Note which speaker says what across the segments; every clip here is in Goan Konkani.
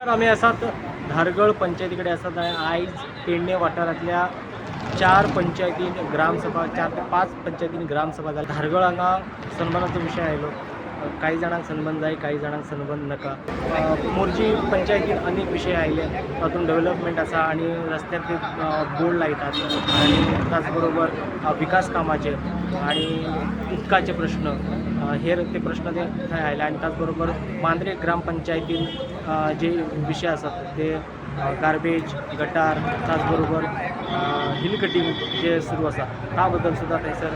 Speaker 1: आमी आसात धारगळ पंचायती कडेन आसात आनी आयज पेडणे वाठारांतल्या चार पंचायतीन ग्रामसभा, 4 ते 5 पंचायतीन ग्रामसभा जाली. धारगळ हांगा सनबर्नाचो विशय आयलो. काही जाणांक सनबर्न जाय, काही जाणांक सनबर्न नाका. मोरजी पंचायतीन अनेक विशय आयले. तातूंत डेव्हलपमेंट आसा आनी रस्त्यार ते बोर्ड लायतात आनी त्याचबरोबर विकास कामाचे आणि उदकाचे प्रश्न, हेर ते प्रश्न ते थंय आयले. आनी त्याचबरोबर मांद्रे ग्रामपंचायतीन जे विशय आसात ते गार्बेज, गटार, त्याचबरोबर हिल कटिंग जे सुरू आसा त्या बद्दल सुद्दां थंयसर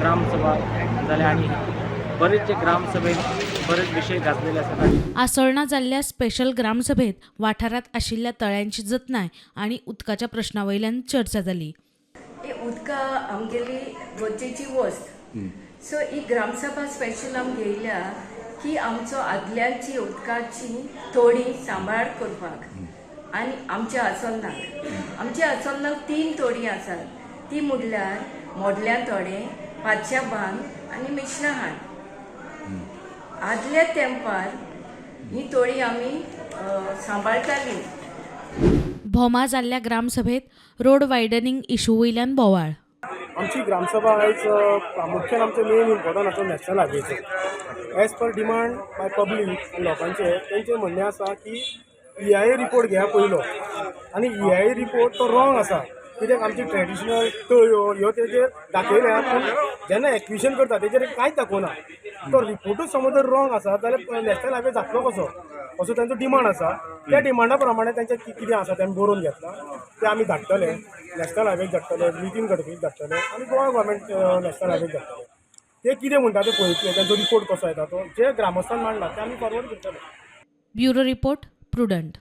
Speaker 1: ग्रामसभा जाल्या आनी बरेच जे ग्रामसभेत बरेच विशय गाजलेले आसात आनी
Speaker 2: आसोळणा जाल्ल्या स्पेशल ग्रामसभेत वाठारांत आशिल्ल्या तळ्यांची जतनाय आनी उदकाच्या प्रश्ना वयल्यान चर्चा जाली.
Speaker 3: ही उदकां आमगेली गरजेची वस्त. सो ही ग्रामसभा स्पेशल आम घेयल्या की आमचो आदल्यांची उदकाची थोडी सांबाळ करपाक. आनी आमच्या आसोलनाक, आमच्या आसोलनाक तीन तोडी आसात. ती म्हणल्यार मोडल्या तोडे, पातशा बांद आनी मिश्रा हांड. आदल्या तेंपार ही तोडी आमी सांबाळटाली.
Speaker 2: भोमा जाल्ल्या ग्रामसभेत रोड वायडनिंग इशू वयल्यान बोवाळ.
Speaker 4: आमची ग्रामसभा आयज प्रामुख्यान आमचें मेन इम्पॉर्टंट आसा national हायवेचो. As per demand by public, लोकांचे तेंचें म्हणणें आसा की ईआयए रिपोर्ट घेया पयलो आनी ईआयए रिपोर्ट तो रॉंग आसा, कित्याक आमची ट्रेडिशनल तळयो ह्यो तेजेर दाखयल्या, पूण जेन्ना एक्विशन करता तेजेर कांयच दाखोवना. तो रिपोर्टूच समज जर रॉंग आसा जाल्यार नॅशनल हायवे जातलो कसो, असो तेंचो डिमांड आसा. त्या डिमांडा प्रमाणे तेंचें कितें आसा तें आमी बरोवन घेतलां. तें आमी धाडटले, नॅशनल हायवेक धाडटले, नितीन गडकरीक धाडटले आनी गोवा गव्हर्मेंट नॅशनल हायवेक धाडटले. ते कितें म्हणटा ते पळयतले, तेंचो रिपोर्ट कसो येता तो, जे ग्रामस्थान मांडला ते आमी फॉरवर्ड करतले.
Speaker 2: Bureau report, prudent.